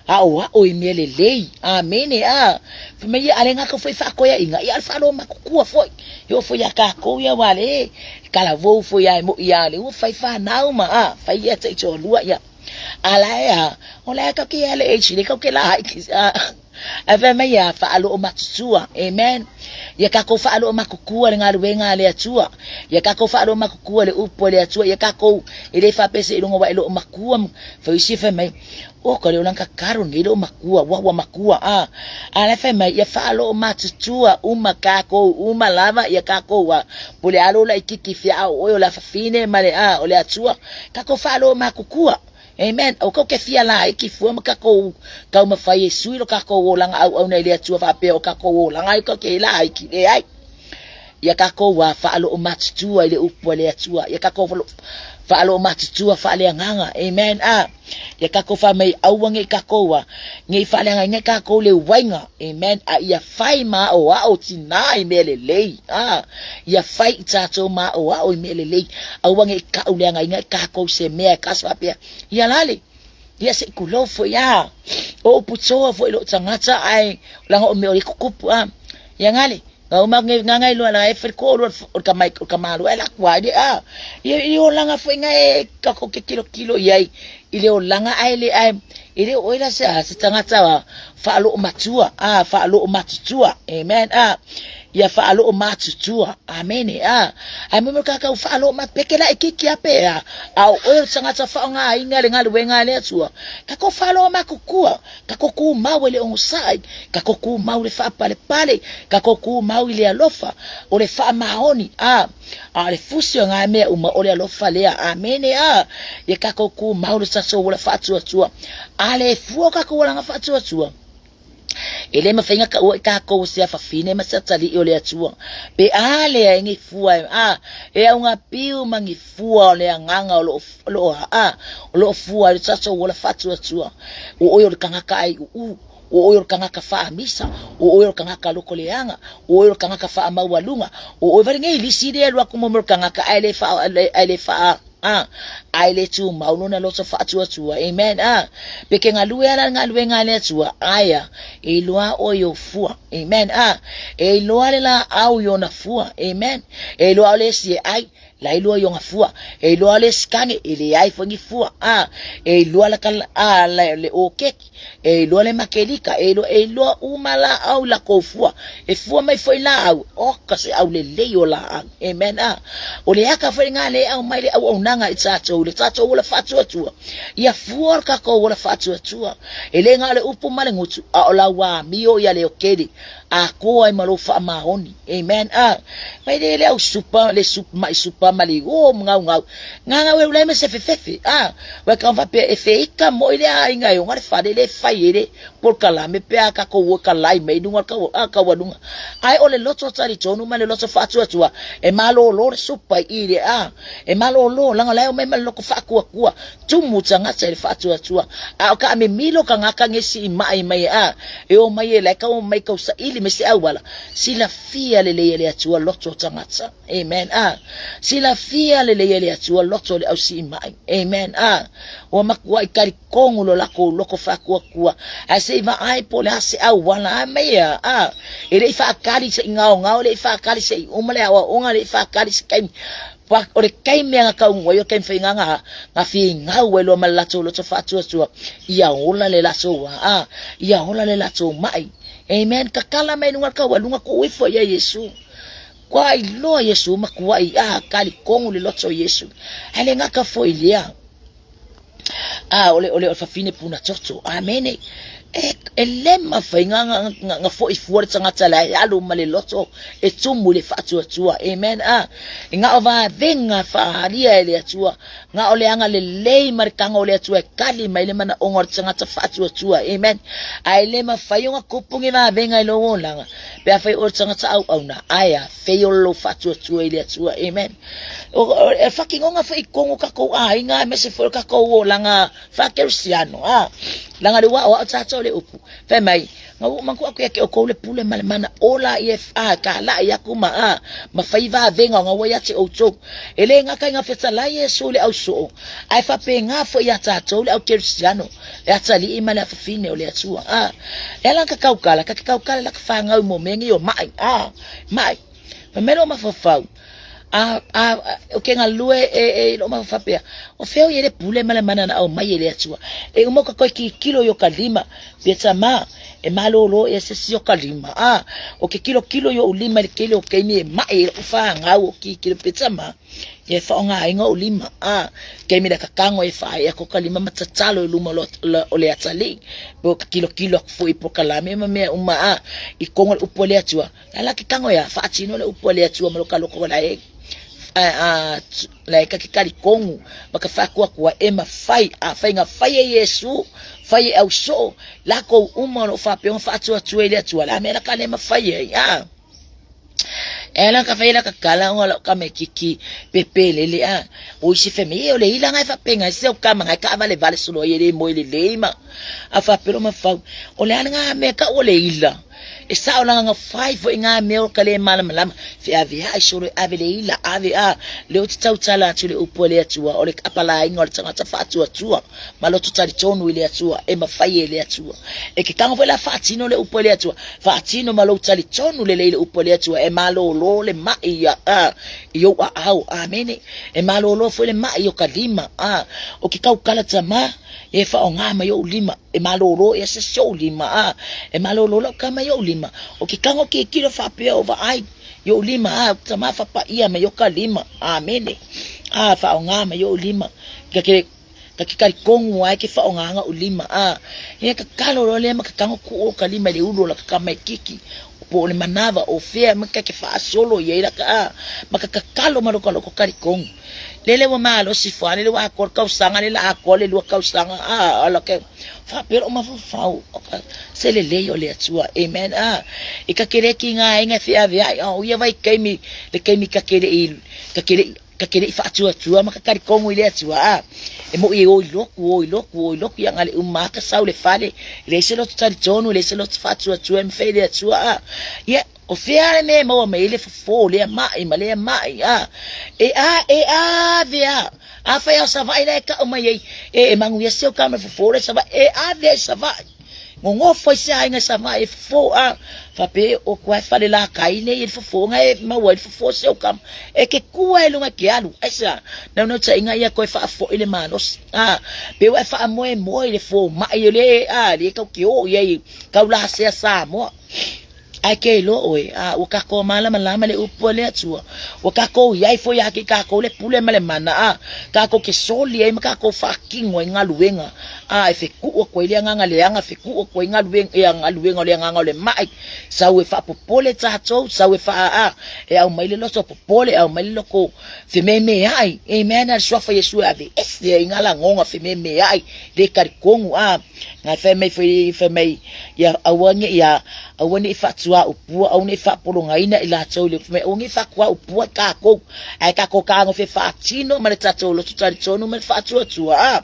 aʻoaʻo i mea lelei. Amene. A fai mai ia ale gata foi faakoeaiga, ia ale faalomatutua foi. E oo foi ia kākou ia wā le, kalavou foi a e moʻi ia le ua fai whanau ma a, fai ia te i toalua ia. A la e a, o la e kau ke ale e chile kau ke la hai ki a. Ae fai mai ia whaaloo matutua. Amen. Ia kākou whaaloo makukua le galuega a le Atua. Ia kākou whaaloo makukua le upu a le Atua. Ia kākou e le whapese i lunga wa e loo makua. Fai isi fai mai, o ka leo lanka karo nei loo makua, wa wa makua a. A la fai mai, ia whaaloo matutua uma kākou, uma lava ia kākou a. Po le alo la i kiki fia a o oe o le afafine ma le a, o le Atua. Kākou whaaloo makukua. Amen. O kou ke fia la iki fua ma kakou taumafai e sui lo kakou olaga auauna i le Atua faapea o kakou olaga ai kou ke la iki leai. Ia kākou a faaloo matutua i le upu a le Atua. Ia kākou faaloo matutua faaleagaga. Amen. A. Ia kākou fai mai aua nei kākou a nei faaleagaina kākou le uaiga. Amen. A ia fai ma aʻoaʻo tinā i mea lelei. A. Ia fai i tātou ma aʻoaʻo i mea lelei. Aua nei kaʻuleagaina i kākou se mea e kasa faapea. Ia lale. Ia se i kulou foi a. O upu toa foi loo tagata ae laga o mea o le kukupu a. Ia gale. Nga uma nge nga ngai loa la e fere ko lo o ka mai o ka malu e la kua le a. Ia i o langa foi nga e ka ko ke kilo kilo iai i le olaga ae le ae e le o ela se a se tagata a faaloo matua a faaloo matutua. Amen. A ia faaloo matutua. Amene. A ae mo mo ka ka faaloo ma peke la e kiki a pe a a o oe o tagata faogaina le galuega a le Atua ka ko faaloo makukua ka ko kumau e le ogosaʻai ka ko kumau le faapalepale ka ko kumau i le alofa o le faamaoni a a o le fusi o ngā mea uma o le alofa lea. Amene. A ia kākou kumau le tatou ola faatuatua a le fua o kākou olaga faatuatua e le mawhai ngā kaua i kākou o se afafine ma se atalii o le Atua. Pe a lea e ngi fua e a e au ngā piu ma ngi fua o le agaga o loo o loo a o loo fua i le tatou ola faatuatua. O oe o le tagata ai uu, o oe o le tagata faamisa, o oe o le tagata lokoleaga, o oe o le tagata faamaualuga, o oe wale nei lisi le alu aku mo mo le tagata ae le faa ae le faa a ae le tumau lona loto faatuatua. Amen. A pe ke galue ala galuega a le Atua aia e iloa oe i ou fua. Amen. A e iloa le laau i ona fua. Amen. E iloa o le esi e ai la iloa i ona fua. E iloa le esi kane e leai foi ni fua. A e iloa la ka a le, le okeki e iloa le makelika e iloa e iloa uma laau i lakou fua. E fua mai foi laau oka se au lelei o laau. Amen. A o le aka foi ngā le au mai le auaunaga i tātou le tātou ola faatuatua. Ia fua o le kākou ola faatuatua. E le ngā o le upu ma le gutu a o lau amio ia le okele a koa ai ma lou faamaoni. Amen. A mai le le au supa le sup mai supa ma le o ngau ngau. Ngā ngau e ulai me se fefefe. A wai ka whapea e wheika mo i le aiga e o ngā le whare le whai e le polokalame pe a kākou o ka lai mai lunga ka a ka walunga. Ai o le loto tari tonu ma le loto whaatuatua e malōlō le supa i le a e malōlō langa lai o mai ma le loko whaakuakua tumu tagata i le faatuatua a o ka mimilo ka ngaka ngesi i mai mai a e o mai e lai ka o mai kau saili me se auala silafia lelei e le Atua loto o tagata. Amen. A silafia lelei e le Atua loto o le ausi i mai. Amen. A ua makuaʻi kalikogu lo lakou loko faakuakua ae se i vaai po o le a se auala a mai a a e le i faakali se i gaogao e le i faakali se i uma le aoaoga e le i faakali se kaimi o le kaimi a kaungu ai o kaimi whainga ngā, ngā whingau ai loa ma le latou loto faatuatua ia ola le latou a, ia ola le latou mai. Amen. Kakala mai lunga kaua lunga ku ifo ia Yesu. Kua ai loa Yesu ma kua i a kali kongu le loto Yesu. Hele ngaka fo i lea. A o le o le fafine puna toto. Amene. E, e le mawhai ngā, ngā, ngā, ngā fo i fua le tangata la e alu ma le loto e tumu le faatuatua. Amen. A, i ngā o vāvenga whaaharia e le atua. Ngā o le anga le lei ma le kanga o le atua e kali mai le mana onga o le tangata faatuatua. Amen. A e le mawhai o ngā kupu ngi vāvenga i lo olanga. Pe a whai o le tangata au au nā. Ai a, whei o lo faatuatua i le atua. Amen. O, e whakingonga whai kongo kakou āinga, me se fo kakou o langa whakerusiano. A, langa le wao au tātou le upu. Whai mai, nga u manku aku ia ke o kou le pule ma le mana ola i e a ka la i aku ma a ma whai vā venga o ngā wai ate o tō. E le ngā kai ngā wheta lai e so le au soo. Ai whape ngā fo i a tātou le au kerusiano. Le atali i ma le awhawhine o le atua. A, e ala ka kaukala, ka ke kaukala la ka whāngau mō mengi o mai. A, mai. Ma melo mawhawhau. A, a, o ke galue e, e lo mawhawhapea. O feo i le pule ma le mana na au mai e le atua. E umo ka koe ki kilo i o ka lima. Pia ta ma, e malōlō e se si o ka lima. A, o ke kilo kilo i o lima i le kele o keimi e mai e uwha ngau o ki kilo pia ta ma. E whaonga o lima. A, keimi le kakango e whae e ko ka lima ma tatalo i luma o le atali. Po ka kilo kilo aku fo i po ka lame ma mea uma a, i kongo le upu o le atua. La la ke kango ia faatino le upu a le Atua ma lo ka loko la e a la e ka ke kali kongu ma ka faakuakua e mafai a faiga fai e Iesu fai e au soo lakou uma o loo faapea ona faatuatua i le Atua la mea la ka le mafai ai a. E ala ka fai la ka kala o la ka me kiki pepe lele a. O isi fe me o le ila ngai fa penga se o ka manga ka vale vale solo ye le mo le le ma. A fa pelo ma fau. O le ala nga me ka o le ila. E sa o langa fai fo inga me o ka le mala malama. Fe ave ai solo ave le ila ave a. Le o te tau tala atu le upu le atua o le apala inga o le tangata fa atua tua. Ma loto talitonu i le Atua, e mafai e le Atua. E ke tago foi la faatino le upu a le Atua, faatino ma lou talitonu lelei le upu a le Atua, e malōlō le maʻi ia a i ou aao. Amene. E malōlō foi le maʻi o ka lima a o ke kaukala tamā e faaaogā mai ou lima, e malōlō ea se isi ou lima a e malōlō lau kama i ou lima. O ke kago kikilo faapea o vaai i ou lima a tamā fapaia mai o ka lima. Amene. A faaaogā mai ou lima. Ka ke Ka ke kalikogu ai ke whaongaanga o lima a ia ka kalo loa lea ma ka tago kuu o ka lima i le ulu o la ka kama e kiki po o le manawa o fea ma ka ke faasolo i ai la ka a ma ka kakalo ma loka loko kalikogu. Lele ua malosi fo a lele ua atoa le kausaga le la atoa le lua kausaga a ala ke faapea lou mafaufau o ka se lelei o le Atua. Amen. A i ka kele ki ngā inga e feaveai a o ia vaitaimi le taimi ka kele i ka kele i Ka ke leʻi faatuatua ma ka kalikogo i le Atua, a e moʻi e o i loku, o i loku, o i loku ia gale uma a ka sau le fale, e leai se loto talitonu, e leai se loto faatuatua e mafai e le Atua, a ia, o fea le mea e maua mai ai le fofo o lea maʻi ma lea maʻi, a e a e ave a, afai a o Savaʻi la e kaʻu mai ai, e e manuia se o ka ma le fofo le Savaʻi, e ave ai Savaʻi. Gogofo ai se aiga i Savaii e fofo a faapea o koe fale la kai nei e fofo nga e maua ai fofo se o kama e ke kua e lunga ke alu ai sa nau nau taiga ia koe faafoi le malosi a pe ua e faamoemoe i le fomai o le a le kau ke o i ai kau la sea Samoa. Ae ke iloa ʻoe, a ua kākou mālamalama le upu a le Atua. Ua kākou i ai foi a ke kākou le pule ma le mana, a kākou ke soli ai ma kākou faakino ai galuega, a e fekuʻu aku ai le agaga leaga, fekuʻu aku ai galuega, ia galuega o le agaga o le maʻi. Sau e faapopole tātou, sau e faa, a e aumai le loto popole, e aumai le loko fememeaʻi. Amen. A le suafa Iesu e aveese ai ngā lagoga fememeaʻi, le kalikonu, a Ngai fai mai foi fai mai ia aua ne ia aua ne i faatuaupua aua ne i faapologaina i latou le fai mai aua ne i faatuaupua kākou ae kākou kagofe faatino ma le tatou loto talitonu ma le faatuatua a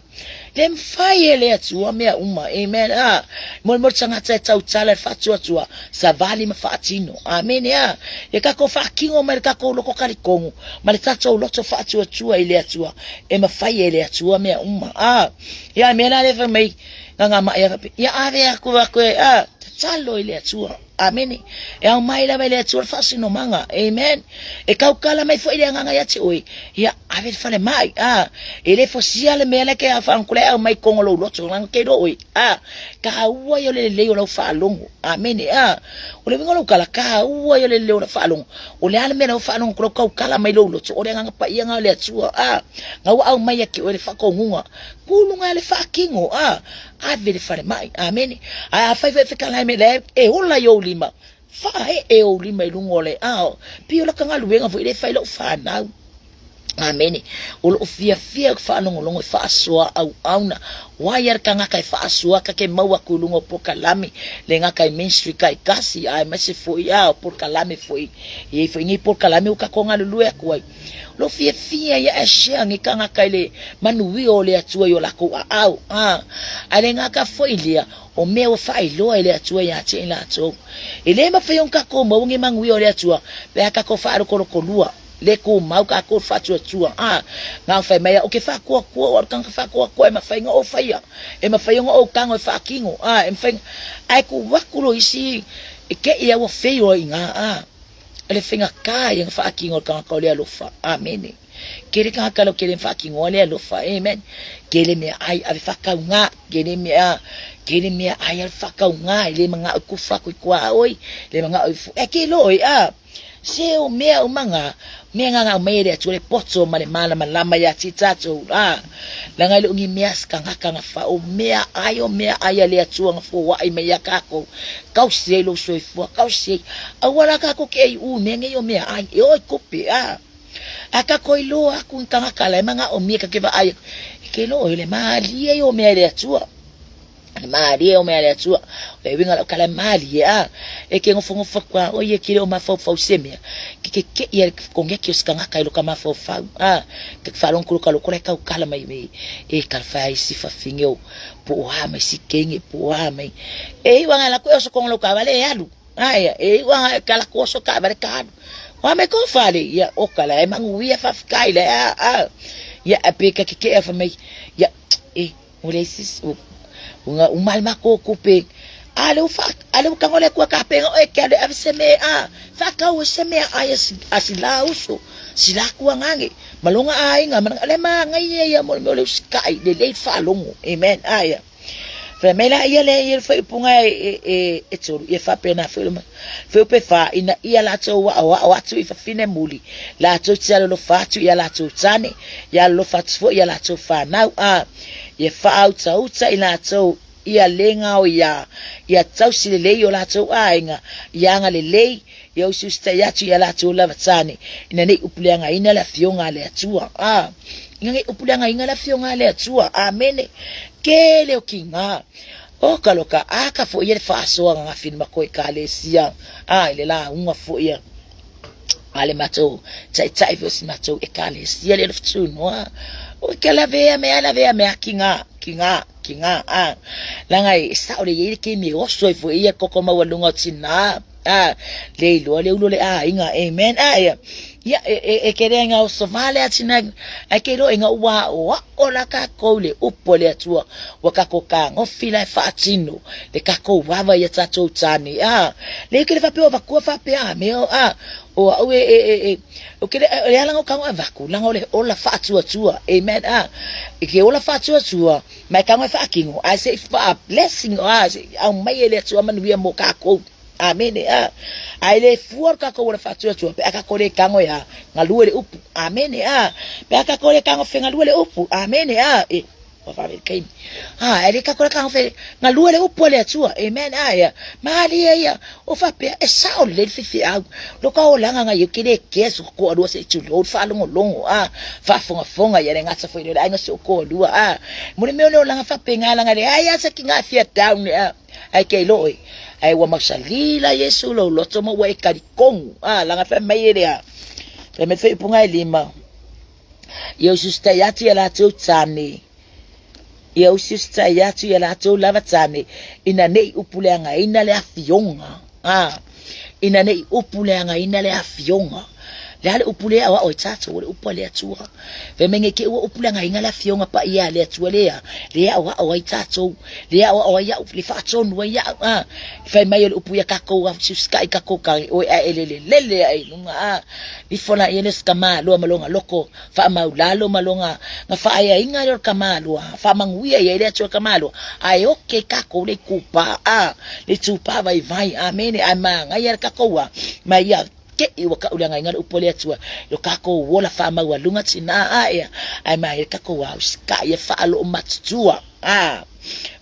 le mafai e le Atua mea uma. Amen. A molemole tagata e tautala e faatuatua savali ma faatino. Amene. A ia kākou faakino mai le kākou loko kalikogu ma le tatou loto faatuatua i le Atua e mafai e le Atua mea uma. A Ia mea la le fai mai nga nga mai a ia ave aku aku e a tatalo i le Atua. Amene. E au mai lava i le Atua le faasinomaga. Amen. E kaukala mai foi le agaga ia te oe. Ia ave le fale mai. A e le fosia le mea le ke a whaangkule au mai kongo lou loto nganga ke ro oe. A ka ua i o le lelei o lau faalogo. Amene. A o le uiga o lou kala ka ua i o le lelei o lau faalogo. O le a le mea lau faalogo ku lau kaukala mai lou loto o le agaga paia nga o le Atua. A nga ua au mai ia ke oe le whakongunga. Puluga le faakino, a, ave le falemai. Amene. Ae afai foi e fetalai mai le e ola i ou lima, faaee ou lima i luga o le ao. Pei o laka galuega foi lea e fai lou fanau. Amene. O loo fiafia ku faalogologo e faasoa auauna. Wai a le tagata e faasoa ka ke maua atu i luga o polokalame le gata i ministry taitasi aemaise foi a o polokalame foi e i ai foi nei polokalame ua tatou galulue atu ai. Lo fiafia ia e share nge tagata i le manuia o le Atua i o lakou aao. A, ae le gata foi lea, o mea ua faailoa e le Atua ia te i latou. E le mafai ona tatou maua nge manuia o le Atua pe a tatou faalokoloko lua, le tumau tatou le faatuatua. A, na o fai mai au ke faatuatua o au le tagata faatuatua e mafai ona ou faia, e mafai ona ou tago e faatino, a, e mafai, ae tuu atu loa isi e te i au ua feiloai i ina, a. O le faigata ia na faatino e le tagata o le alofa. Amene. Tele tagata lau tele faatinoa le alofa. Amen. Tele mea ai ave faatauga. Tele mea, tele mea ai ave faatauga. E le manao i kufa atu i tuaoi. Le manao i fu. E ke lo e a. Se o mea uma nga, mea nga nga aumai e le Atua le poto ma le malamalama ia te tatou. A. Leaga e le o ni mea se tagata na fa, o mea ai, o mea ai a le Atua na foai mai ia takou. Kausi ai lou soifua, kausi ai. Aua la takou ke ai u mea nei o mea ai, e o i kope, a. A takou iloa aku ni tagata la e manaomia ka ke vaai aku, e ke loa o le malie o mea e le Atua. Malie o mea le Atua. O le uiga o lau tala e malie a. E ke nofonofo atu a oe ia ke le o mafaufau i se mea. Ke ke keʻi a le koneki o se tagata i lo ka mafaufau a. Ke faalogo atu lo ka loko la e tautala mai me e talofa e isi fafine o po o a mai si kenge po o a mai. E iu anga e alu atu e oso koga lou taavale e alu. Aia, e iu anga e alu atu oso taavale ka alu. O a mai kou fale, ia oka la e manuia faafetai la a a. Ia a pe ka kekeʻi a fai mai, ia e O le isi, ua uma le matou tupe, a lea ua faa, a lea ua tago le Atua tapena oe e te alu e ave se mea a faatau ai se meaai a si la uso, si la tuagane, ma lona aiga, ma lona, o le manaia ia mo le mea o le usitai, lelei le faalogo. Amen. Aia. Fai mai la ia le ia le faaiupuga e tolu, ia faapena foi le fuaiupu e fa, ina ia latou aoao atu i fafine muli, latou te alolofa atu i a latou tane, ia alolofa atu foi i a latou fanau, a ia faautauta i latou ia le gaoiā, ia tausi lelei o latou aiga, ia agalelei, ia usiusitai atu i a latou lava tane, ina nei upuleagaina le Afioga a le Atua. A, ina nei upuleagaina le Afioga a le Atua. Amene. Tele o kigā. O ka loka aka foi ia le faasoa ananafi i le matou Ekalesia, a i le lauga foi a a le matou taitai foi o si matou Ekalesia le Alofa-Tunoa. O ke lavea mea lavea mea kiga kiga kiga a leaga e sao lelei ai le taimi e oso ai foi ia koko maualuga o tina a le iloa le ulu o le aiga. Amen. A ia ia e e ke le ga oso vale a tina ai ke iloa ina ua aʻoaʻo la kākou i le upu a le Atua ua kākou kagofi la e faatino le kākou ava ia tātou tane a le ke le faapea o avatua faapea a mea a o au e e e e o ke le le ala o kago avaku langa o le ola faatuatua. Amen. A i ke ola faatuatua mai kago e faakino a se i faa blessing a se au mai e le Atua manuia mo kākou. Amene. A a e le fua lo kākou ola faatuatua pe a kākou le kago e a galue le upu. Amene. A pe a kākou le kago fegalue le upu. Amene. A e ua vave le taimi. A e le kākou le kago fe galue le upu a le Atua. Amen. A ia malie ia o faapea e sao lelei le faifeau lo ka olaga ngai e ke le kea so toalua se i tulou le faalogologo a faafogafoga ia le gata foi le aiga si o toalua a mo le mea o le olaga faapena laga leai a se kiga e fia down a Ae kei loi, ae ua mausali la Iesu lou loto ma ua e talitonu. A, laga fai mai e lea. Fai mai faaiupuga e lima. Ia usiusitai atu ia latou tane. Ia usiusitai atu ia latou lava tane, ina nei upu leagaina le afioga. A, ina nei upu leagaina le afioga. Le a le upu lea aoao e tatou, o le upu a le Atua. Fai mai nei te ua upu leagaina le afioga paia a le Atua lea, lea aoao ai tatou, lea aoao ai au, le faatonu ai au, a. Fai mai o le upu ia tatou a usiusitai tatou tane, oe ae e lele lele ae i luga, a. Ifo la ia le si tamaloa ma lona loko faamaulalo ma lona na faaeaina lea o le tamaloa, faamanuia i ai le Atua tamaloa, ae oke ai tatou le itupa, a, le itupa vaivai, amene, ae manaia le tatou a, ma ia teʻi ua kauleagaina le upu a le Atua i lo tatou ola faamaualuga tina ae, ae manaia le tatou a usitai e faaloo matutua, a.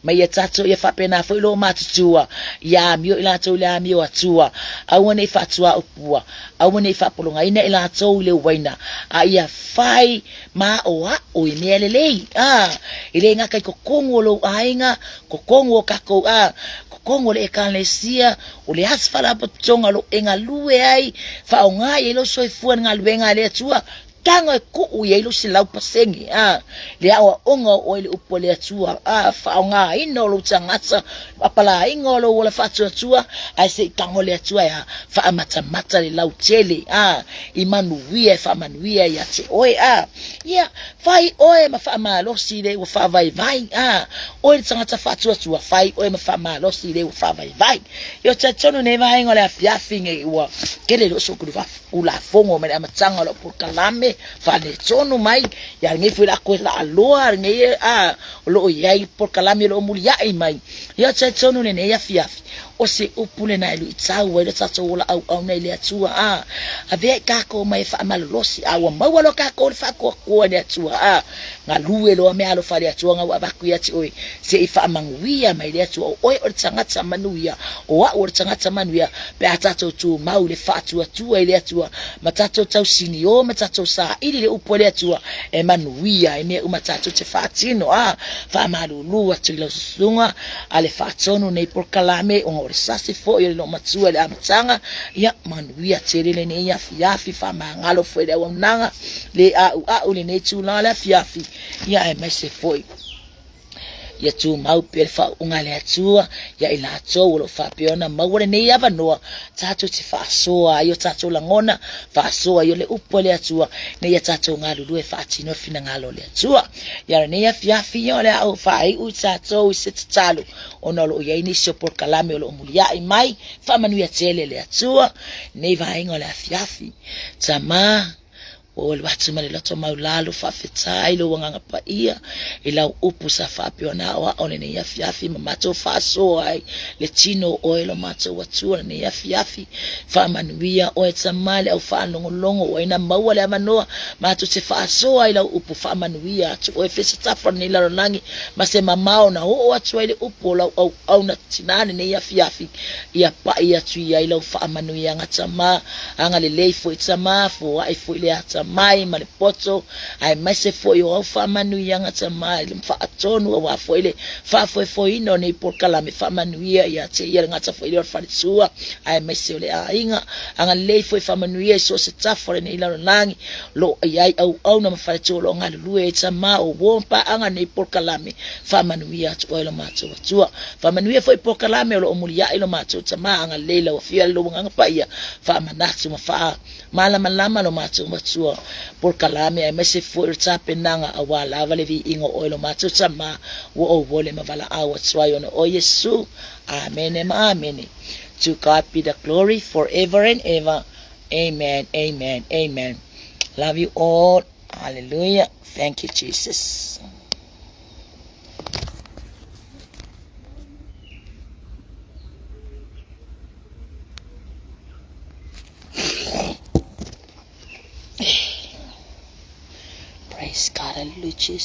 Ma ia tatou ia faapena foi lo matutua, ia amio i latou i le amio Atua, aua ne i faatuaupua, aua ne i faapologaina i latou i le uaina, a ia fai ma aʻoaʻo i mea lelei, a, e le gata i totonu o lou aiga, totonu o tatou, a, totonu o le Ekalesia, o le a se faalapotopotoga o lo o e galue ai, faaaoga i ai lou soifua i le galuega a le Atua, Taga e kuu i ai lou 100%, a, le aoaoga o oe i le upu a le Atua, a, faaaogaina o lou tagata, apalaiga o lou ola faatuatua, ae se i tago le Atua e a, faamatamata le lautele, a, i manuia e faamanuia ia te oe, a, ia, fai oe ma faamalosi i le ua faavaivai, a, oe le tagata faatuatua, fai oe ma faamalosi i le ua faavaivai. Ia, ou te talitonu nei vaega o le afiafi nei ua tele loa soku Tulafono mai le amataga o lau polokalame faaletonu mai ia lenei foi la koe laaloa lenei a o lo o i ai polokalame o lo o muliai mai. Ia talitonu lenei afiafi. O se upu lena e luitau ai lo tatou ola auauna i le Atua, a avea i kākou mai e faamalolosi, a ua maua loa kākou le faatoatoa i le Atua, a galue loa meaalofa a le Atua na ua avatu ia te oe, se i faamanuia mai le Atua, o oe o le tagata manuia, o au o le tagata manuia, pe a tatou tumau i le faatuatua i le Atua, ma tatou tausinio ma tatou saili le upu a le Atua, e manuia ai mea uma tatou te faatino, a faamalulu atu i lau susuga a le faatonu nei polokalame, ona o le sasi foi o le loomatua i le amataga, ia manuia tele lenei afiafi, faamagalo foi le auaunaga le a'ua'u lenei tulaga le afiafi, ia aemaise foi ia tumau pea le faauuga a le Atua ia i latou o lo o faapea ona maua lenei avanoa tatou te faasoa ai o tatou lagona, faasoa ai o le upu a le Atua, ina ia tatou galulue e faatino le finagalo o le Atua. Ia lenei afiafi, ia o le a ou faaiu i tatou i se tatalo, ona o lo o i ai nisi o polokalame o lo o muliai mai, faamanuia tele le Atua nei vaega o le afiafi. Tama, Ua alu atu ma le loto maulalo, faafetai lou agaga paia i lau upu sa faapea ona aoao lenei afiafi ma matou faasoa ai le tino o oe lo matou Atua lenei afiafi. Faamanuia oe Tama le au faalogologo o ai na maua le avanoa matou te faasoa ai lau upu. Faamanuia atu oe Fesatafa lenei lalolagi ma se mamao na oo atu ai le upu o lau auauna tina lenei afiafi. Ia pai atu i ai lau faamanuiaga Tama. Agalelei foi Tama, foai foi le atamai ma le poto, aemaise foi o au faamanuiaga Tama i le faatonu aua foi le faafoefoeina o nei polokalame faamanuia ia te ia le gata foi lea o le faletua, aemaise o le aiga. Agalelei foi faamanuia i so o se tafa o lenei lalolagi o lo o i ai auauna ma faletua o lo o galulue ai Tama, o uo ma paaga nei polokalame faamanuia atu oe lo matou Atua. Faamanuia foi polokalame o lo o muliai lo matou Tama, agalelei lau Afio i lou Agaga Paia, faamanatu ma faamalamalama lo matou Matua polokalame aemaise foi o le tapenaga aua lava le viiga o oe lo matou Tama ua ou ole ma valaau atu ai ona o Iesu. Amene ma amene. To God be the glory forever and ever. Amen, amen, amen. Love you all. Hallelujah. Thank you, Jesus. Praise God, hallelujah, Jesus.